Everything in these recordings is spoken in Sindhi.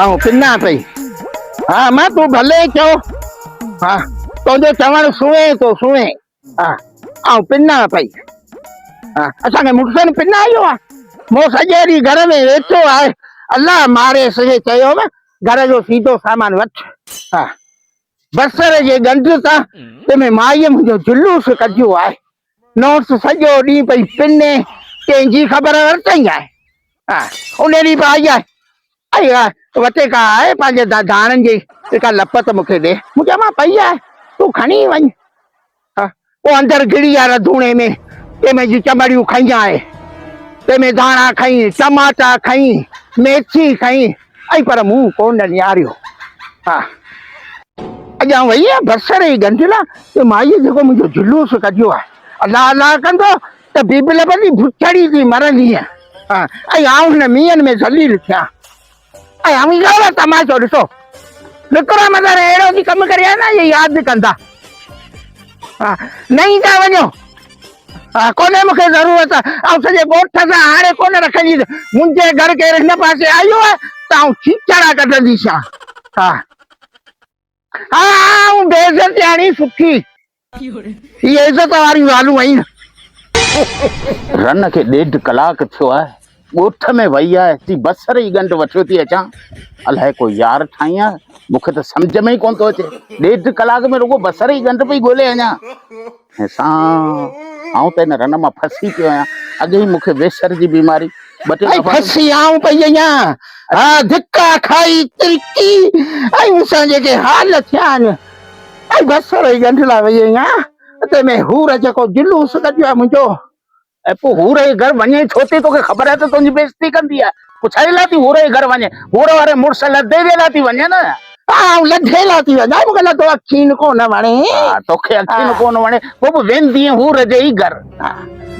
آئون پنان پئي. ها امان تون ڀلي چئو. ها تنهنجو چوڻ سونهين ٿو سونهين. ها آئون پنان پئي. ها اسان کي مڙسن پنايو آ. مون سڄي ڏينهن گهر ۾ ويٺو آهي. الله ماريس کي چيو هوم گهر جو سيڌو سامان وٺ. ها بصر جي ڳنڍ تان تنهن ۾ مائيء منهنجو جلوس ڪڍيو آهي. نوٽس سڄو ڏينهن پئي پني، ڪنهن جي خبر ورتئي آهي. ها، ان ڏينهن به آئي آهي. ۽ ها، وٽي ڪا آهي پنهنجي ڌاڻن جي ڪا لپت مون کي ڏي. مون چيو مان پئي آهي، تون کڻي وڃ. ها، پوء اندر گهڙي آ رڌوڻي ۾، تنهن ۾ جي چمڙيون کنئي آهي. تنهن ۾ ڌاڻا کنئي، ٽماٽا کنئي، ميٿي کنئي، ۽ پر مون ڪونه نهاريو. ها. اڳيان وئي ۽ بصر جي ڳنڍ لا ته مائيء جيڪو منهنجو جلوس ڪڍيو آهي. الله الله ڪندو ته بيبل ڀلي ڀڇڙي ٿي مرندينء. ها ۽ آئون هن مينهن ۾ ذليل ٿيان. ۽ اوهين ڪهڙو تماشو ڏسو. لڪڙا مدر اهڙو ٿي ڪم ڪري آهي نه اهي ياد ڪندا. ها نه ايندا وڃو. ها ڪونهي مون کي ضرورت. آئون سڄي ڳوٺ سان هاڻي ڪونه رکنديس. منهنجي گهر ڪير هن پاسي آيو آهي ته آئون ڇيڇڙا ڪڍنديسان. ها. ها آئون بي عزتياڻي سٺي. هي عزت واريون ڳالهيون آهن. رن کي ڏيڍ ڪلاڪ ٿيو آهي، ڳوٺ ۾ وئي آهي، چي بصر جي ڳنڍ وٺيو ٿي اچان. الائي ڪو يار ٺاهين آ، مون کي ته سمجهه ۾ ئي ڪونه ٿو اچي. ڏيڍ ڪلاڪ ۾ رڳو بصر جي ڳنڍ پئي ڳولي اڃان. سان آئون ته هن رن مان ڦسي پيو آهيان. اڳي ئي مون کي ويسر جي بيماري، ٻه ٽي ۽ دفعا. ڦسي آئون پئي آهيان. ها ڌڪا کائي ترڪي ۽ مون سان جيڪي حال ٿيا آهن. ۽ بصر جي ڳنڍ لاء وئي آهيان. تنهن ۾ حور جيڪو جلوس ڪڍيو آهي منهنجو. ۽ پوء حور جي گهر وڃين ڇو ٿي؟ توکي خبر آهي ته تنهنجي بيعزتي ڪندي آهي. پوء ڇا جي لاء ٿي حور جي گهر وڃين؟ حور واري مڙس لڌي جي لاء ٿي وڃين نه؟ ها آئون لڌي لاء ٿي وڃان، مون کي لڌو اکين ڪونه وڻي. ها توکي اکين ڪونه وڻي، پوء به ويندينء حور جي ئي گهر.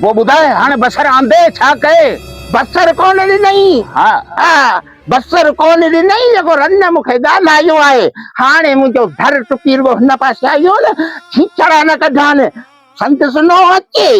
پوء ٻڌاء هاڻي بصر آندي ڇا ڪئي؟ بصر ڪونه ڏنئي. ها. ها بصر ڪونه ڏنئي، جيڪو رن مون کي ڳالهايو آهي. هاڻي منهنجو در ٽپي رڳو هن پاسي آيو نه، ڇيڇڙا نه ڪڍان. سندس نونهن اچي،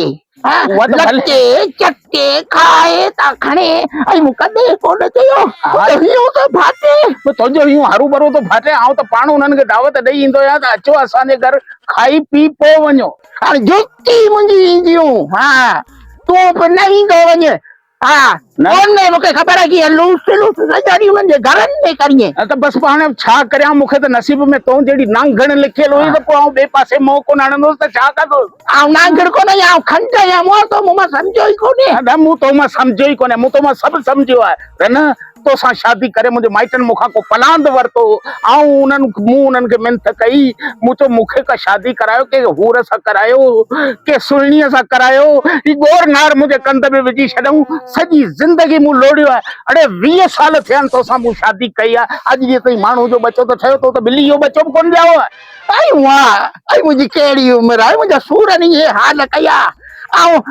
لٽي چٽي کائي ته کڻي ۽ مون ڪڏهن ڪونه چيو ته هيون ٿو ڦاٽي. تنهنجو هيون هروڀرو ٿو ڦاٽي، آئون ته پاڻ انهن کي دعوت ڏئي ايندو آهيان ته اچو اسان جي گهر کائي پي پوء وڃو. هاڻي جتي منهنجي اينديون، ها تون به نه ايندو وڃ. ها ڪونهي مون کي خبر آهي ڪيئن لوس لوس سڄو ڏينهن انهن جي گهرن ۾ ڪرين. نه ته بس پوء هاڻي ڇا ڪريان مون کي ته نصيب ۾ تون جهڙي نانگڻ لکيل هئي ته پوء آئون ٻئي پاسي منهن ڪونه هڻندس ته ڇا ڪندس. آئون نانگڻ ڪونه آهيان آئون کنڊ آهيان مون تو مون مان سمجهيو ئي ڪونهي. نه مون تو مان سمجهيو ئي ڪونهي مون تو مان سڀ سمجهيو آهي رنه توسان شادي ڪري منهنجي مائٽن مون کان ڪو پلاند ورتو هو. آئون انهن مون انهن کي منٿ ڪئي. مون چيو مون کي ڪا شادي ڪرايو، ڪنهن حور سان ڪرايو، ڪنهن سهڻيء سان ڪرايو. هي ڳور نار منهنجي ڪنڌ ۾ وجهي ڇڏيائون. سڄي زندگي مون لوڙيو آهي. اڙي 20 سال ٿيا آهن توسان مون شادي ڪئي آهي. اڄ جي تائين ماڻهوء جو ٻچو ته ٺهيو، تو ته ٻلي جو ٻچو به ڪونه ڄائو آهي. ائي واهه! ائي منهنجي ڪهڙي عمر آهي، منهنجا سورن اهي حال ڪيا. آئون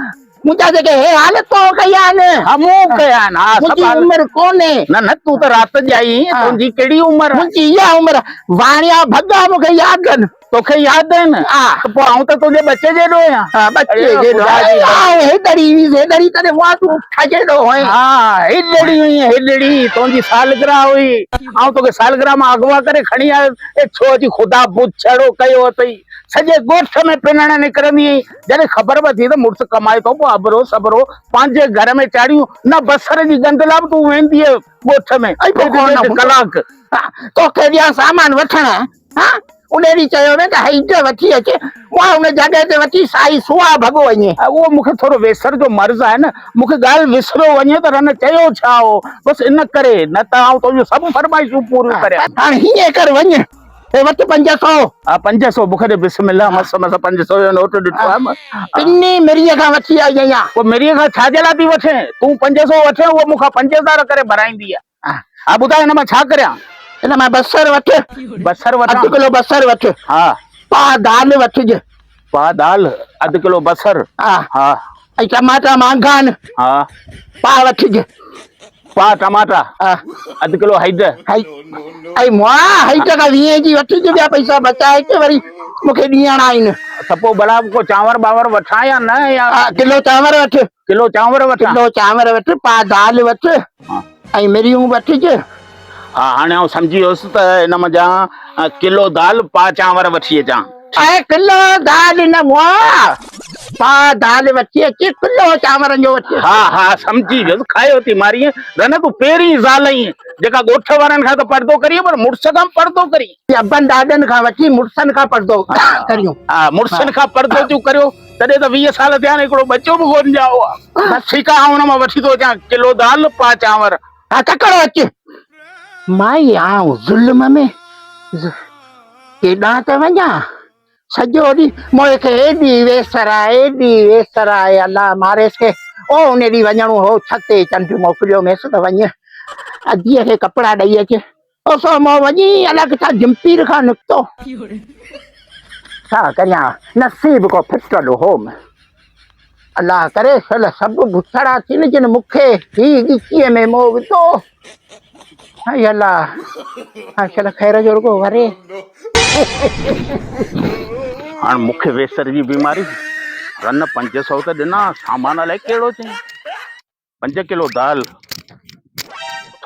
منهنجا جيڪي هي حال تو ڪيا آهن. ها مون ڪيا آهن. ها منهنجي عمر ڪونهي. نه نه تون ته رات ڄائي آهين تنهنجي ڪهڙي عمر آهي. منهنجي اها عمر واڻيا ڀڳا مون کي ياد آهن. توکي ياد آهن؟ ها. ته پوء آئون ته تنهنجي ٻچي جيڏو آهيان. ها ٻچي جيڏو آهين. آئون هيڏڙي هئيس هيڏڙي تڏهن مئا تون اٺ جيڏو هئين. ها هيڏڙي هئين هيڏڙي تنهنجي سالگرهه هئي آئون توکي سالگرهه مان اغوا ڪري کڻي آيس اي ڇو اچي خدا بڇڙو ڪيو اٿئي سڄي ڳوٺ ۾ پنڻ نڪرندي هئين. جڏهن خبر به ٿي ته مڙس ڪمائي ٿو پوء ابرو سبرو پنهنجي گهر ۾ چاڙهيون نه بصر جي ڳنڍ لاء به تون ويندينء ڳوٺ ۾ ۽ پوء ڪونه ڏيڍ ڪلاڪ. ها توکي ڏيان سامان وٺڻ ها ان ڏينهن چيو هئين ته هيڊ وٺي اچ مان ان جڳهه تي وٺي سائي سوها ڀڳو وڃي. اهو مون کي ٿورو ويسر جو مرض آهي نه مون کي ڳالهه وسريو وڃي ته رن چيو ڇا هو بس ان ڪري نه ته آئون تنهنجون سڀ فرمائشون پوريون ڪريان. هاڻ هيئن ڪر وڃ هي وٺ 500. ها 500 مون کي ڏي بسم الله مس مس 500 جو نوٽ ڏٺو آهي مان. پني مريء کان وٺي آئي آهيان. پوء مريء کان ڇا جي لاء ٿي وٺين؟ تون 500 وٺين هوء مون کان 5000 ڪري ڀرائيندي آهي. ها ٻڌاء هن مان ڇا ڪريان؟ هن مان بصر وٺ. بصر وٺان؟ اڌ ڪلو بصر وٺ. ها. پاء دال وٺج. پاء دال، اڌ ڪلو بصر. ها. ها. ۽ ٽماٽا مهانگا آهن. ها. پاء وٺج. پاء ٽماٽا. ها. اڌ ڪلو هيڊ. ۽ مئا هيڊ کان ويهين جي وٺج ٻيا پئسا بچائي ڪي وري مون کي ڏيڻا آهن. ته پوء ڀلا ڪو چانور ٻانور وٺان يا نه يا ها ڪلو چانور وٺ. ڪلو چانور وٺان. ڪلو چانور وٺ، پاء دال وٺ ۽ مريون وٺج. ها هاڻي آئون سمجهي ويس ته ان منجهان ڪلو دال پاء چانور وٺي اچان. اي ڪلو دال نه مئا، پاء دال وٺي اچ، ڪلو چانورن جو وٺي اچ. ها ها سمجهي ويس، کايو ٿي مارين. رنه تون پهرين زال آهين جيڪا ڳوٺ وارن کان ته پردو ڪرين پر مڙس کان به پردو ڪرين. ابن ڏاڏن کان وٺي مڙسن کان پردو ڪريون. ها مڙسن کان پردو ٿيون ڪريو تڏهن ته 20 سال ٿيا آهن هڪڙو ٻچو به ڪونه ڄائو آهي. بس ٺيڪ آهي آئون ان مان وٺي ٿو اچان ڪلو دال پاء چانور. ها تڪڙو اچ. مائي آئون ظلم ۾ ڪيڏانهن ته وڃان. سڄو ڏينهن مون کي ايڏي ويسر آهي ايڏي ويسر آهي الله ماريس کي. او ان ڏينهن وڃڻو هو ڇت تي چنڊ موڪليو ميس ته وڃ اديء کي ڪپڙا ڏئي اچ. او سو مون وڃي الاء ڪٿان جمپير کان نڪتو. ڇا ڪريان نصيب ڪو ڦٽل هوم. الله ڪري شل سڀ ڀوتڙا ٿين جن مون کي هي ڳچيء ۾ موهه وڌو. اي الله ها شل خير جو رڳو وري. هاڻ مون کي ويسر جي بيماري رن 500 ته ڏنا سامان الائي ڪهڙو چئين. 5 ڪلو دال،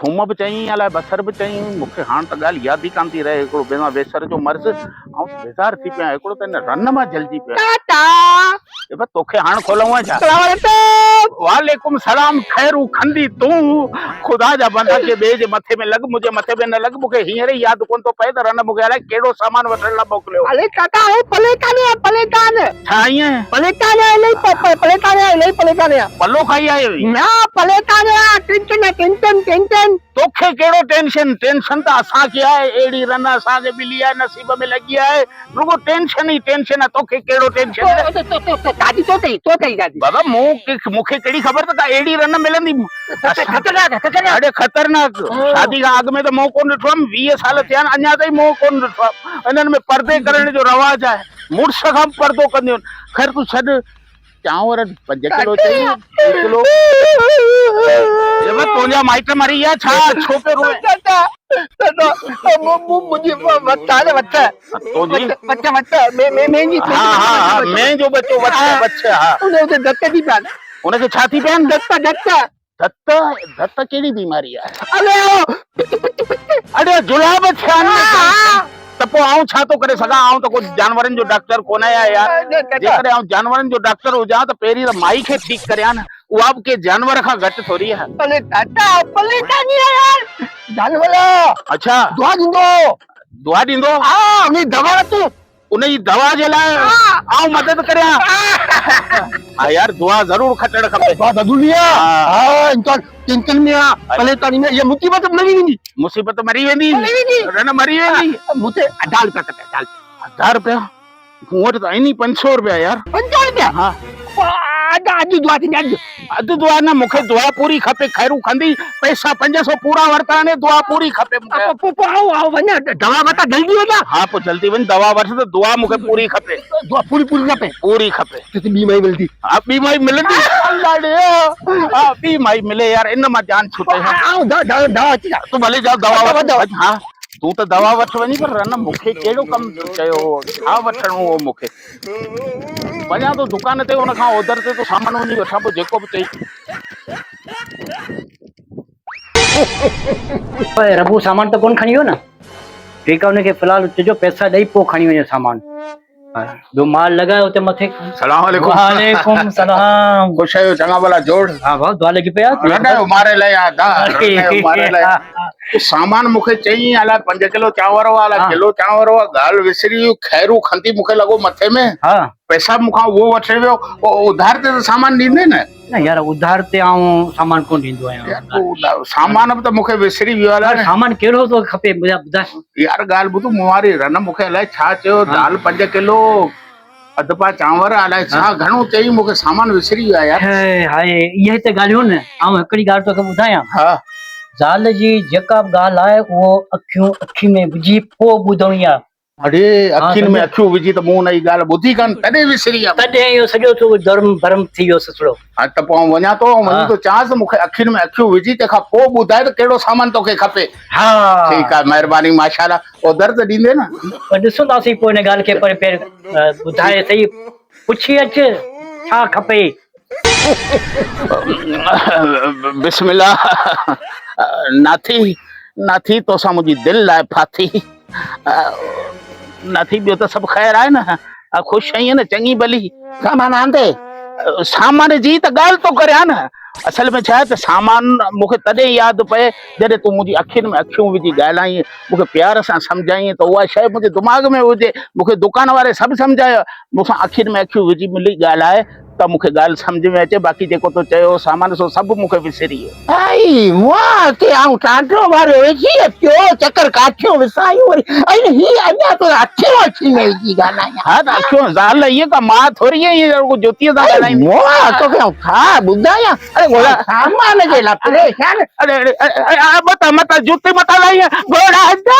ٿوم به چيائين الائي بصر به چيائين، مون کي هاڻ ته ڳالهه ياد ئي ڪانه ٿي رهي، هڪڙو بنا ويسر جو مرض، آئون ته بيزار ٿي پيو آهيان، هڪڙو ته هن رن مان جهلجي پيو آهيان. ٽاٽا. بابا توکي هاڻ کولئون ڇا؟ سلام عليڪم. وعليڪم سلام، خيرون کندي تون، خدا جا بندا ڪنهن ٻئي جي مٿي ۾ لڳ، منهنجي مٿي ۾ نه لڳ، مون کي هينئر ئي ياد ڪونه ٿو پئي ته رن مون کي الائي ڪهڙو سامان وٺڻ لاء موڪليو. علي ٽاٽا آئون پلي ڪانه آهيان، پلي ڪانه. ڇا ائين؟ پلي ڪانه آهيان، الائي پلي ڪانه آهيان، الائي پلي ڪانه آهيان. پلو کائي آيو آهين؟ نه پلي ڪانه آهيان، ٽينشن آهي ٽينشن ٽينشن. توکي ڪهڙو ٽينشن، ٽينشن ته اسان کي آهي، اهڙي رن اسان کي ملي آهي، نصيب ۾ لڳي آهي، رڳو ٽينشن ئي ٽينشن آهي، توکي ڪهڙو ٽينشن؟ دادي تو ڪئي، تو ڪئي دادي. بابا مون کي ڪهڙي خبر ته ڪا اهڙي رن ملندي. خطرناڪ خطرناڪ. اڙي خطرناڪ، شادي کان اڳ ۾ ته مون ڪونه ڏٺو هئم، 20 سال ٿيا آهن اڃا تائين مون ڪونه ڏٺو آهي، انهن ۾ پردي ڪرڻ جو رواج آهي، مڙس کان به پردو ڪنديون آهن، خير تون ڇڏ. چانور 5 ڪلو چئي 2 ڪلو. بابا تنهنجا مائٽ مري ويا ڇا ڇو پيو روئين؟ چاچا چاچا منهنجي وٺ آ نه وٺ تنهنجي وٺ وٺ مين جي ها ها ها مين جو ٻچو وٺ وٺ ها ان کي ڌڪ ٿي پيا ان کي ڇا ٿي پيا آهن؟ ڌڪ ڌڪ ڌت ڌت ڪهڙي بيماري آهي؟ اڙي او پچ پچ پچ. اڙي جلاب ٿيا آهن ته پوء آئون ڇا ٿو ڪري سگهان؟ آئون ته ڪو جانورن جو ڊاڪٽر ڪونه آهيان يار. جيڪڏهن آئون جانورن جو ڊاڪٽر هجان ته پهرين ته مائي کي ٺيڪ ڪريان نه، اها به ڪنهن جانور کان گهٽ ٿوري آهي. اڙي چاچا پلي ڪاني آهي يار. جانور. اڇا. دعا ڏيندو. دعا ڏيندو؟ ها انهي دوا وٺ. ان جي دوا جي لاء آئون مدد ڪريان. ها يار دعا ضرور کٽڻ کپي. دعا ضروري آ. ها انسان ٽينشن ۾ آ پريشاني ۾ اها مصيبت مري ويندي. مصيبت مري ويندي. مري ويندي. رن مري ويندي. مون تي 1000 روپيا کپي 1000 روپيا. 1000 روپيا مون وٽ ته آهن ئي 500 روپيا يار. 500 روپيا؟ ها. اڌ اڌ دعا ٿيندي اڌ. اڌ دعا نه مون کي دعا پوري کپي خيرون کندي پئسا 500 پورا ورتا آهن دعا پوري کپي مون کي. پوء پوء آئون آئون وڃان دوا وٺان جلدي وڃان. ها پوء جلدي وڃ دوا وٺ ته دعا مون کي پوري کپي. دعا پوري پوري کپي. پوري کپي. ته ٻي مائي ملندي. ها ٻي مائي ملندي الله ڙي ها ٻي مائي ملي يار ان مان جان ڇٽي. آئون دوا دوا دوا اچي تون ڀلي جا دوا وٺ ها تون ته دوا وٺ وڃي پر رن مون کي ڪهڙو ڪم چيو هو ڇا وٺڻو هو مون کي. وڃان ٿو دڪان تي ان کان اوڌر تي ٿو سامان وڃي وٺان پوء جيڪو به چئي. اي ربو سامان ته ڪونه کڻي ويو نه؟ ٺيڪ آ ان کي في الحال چئجو پئسا ڏئي پوء کڻي وڃو سامان. ٻيو مال لڳايو اتي مٿي. سلام عليڪم. وعليڪم سلام. خوش آهيو چڱا ڀلا جوڙ. ها ڀاء دعا لڳي پئي آ. رنايو ماري لئي آ دا رنايو ماري لئي. سامان مون کي چئين الاء 5 ڪلو چانور هئا الاء ڪلو چانور هئا ڳالهه وسري وئي خيرو کنتي مون کي لڳو مٿي ۾ پئسا مون کان اهو وٺي ويو اڌار تي ته سامان ڏيندين نه. نه يار اڌار تي آئون سامان ڪونه ڏيندو آهيان. سامان به ته مون کي وسري ويو آهي. سامان ڪهڙو توکي کپي ٻڌاء. يار ڳالهه ٻڌ مون واري رن مون کي الائي ڇا چيو دال 5 ڪلو اڌ پاء چانور الائي ڇا گهڻو چئي مون کي سامان وسري ويو آهي يار. هاء هاء اهي ته ڳالهيون نه آئون هڪڙي ڳالهه توکي ٻڌايان. ها. زال جي جيڪا به ڳالهه آهي اهو اکيون اکين ۾ وجهي پوء ٻڌڻي آهي. اڙي اکين ۾ اکيون وجهي ته مون ان جي ڳالهه ٻڌي ڪانه تڏهن وسري ويم. تڏهن اهو سڄو تو درم ڀرم ٿي ويو سسڙو. ها ته پوء آئون وڃان ٿو ۽ وڃي ٿو چوانس ته مون کي اکين ۾ اکيون وجهي تنهن کان پوء ٻڌاء ته ڪهڙو سامان توکي کپي. ها. ٺيڪ آهي مهرباني ماشاءالله اوڌر ته ڏيندين نه. پوء ڏسنداسين پوء ان ڳالهه کي پر پهرين ٻڌاء سهي پڇي اچ ڇا کپي. بسم الله ناٿي ناٿي توسان منهنجي دل لاء ڦاٿي ناٿي ٻيو ته سڀ خير آهي نه خوش آهين نه چڱي ڀلي سامان آندي سامان جي ته ڳالهه ٿو ڪريان نه اصل ۾ ڇا آهي ته سامان مون کي تڏهن ياد پئي جڏهن تون منهنجي اکين ۾ اکيون وجهي ڳالهائين مون کي پيار سان سمجهائين ته اها شيء منهنجي دماغ ۾ هجي مون کي دڪان واري سڀ سمجهايو مون سان اکين ۾ اکيون وجهي ملي ڳالهائي ته مون کي ڳالهه سمجهه ۾ اچي باقي جيڪو تو چيو هو سامان سو سڀ مون کي وسري ويو. ائي مئا تي آئون ٽانڊو واريو ويٺي پيو چڪر ڪاٺيون وسايون وري ۽ هي اڃا تو اکيون اکين ۾ وجهي ڳالهايان. ها ته اکيون زال هيء ڪا ماء ٿوري آهي هيء رڳو جوتيء سان ڳالهائيندي. مئا توکي آئون ڇا ٻڌايان اڙي گهوڙا سامان جي لاء پريشان. اڙي اڙي اڙي متان متان جوتي متان لائين گهوڙا دا.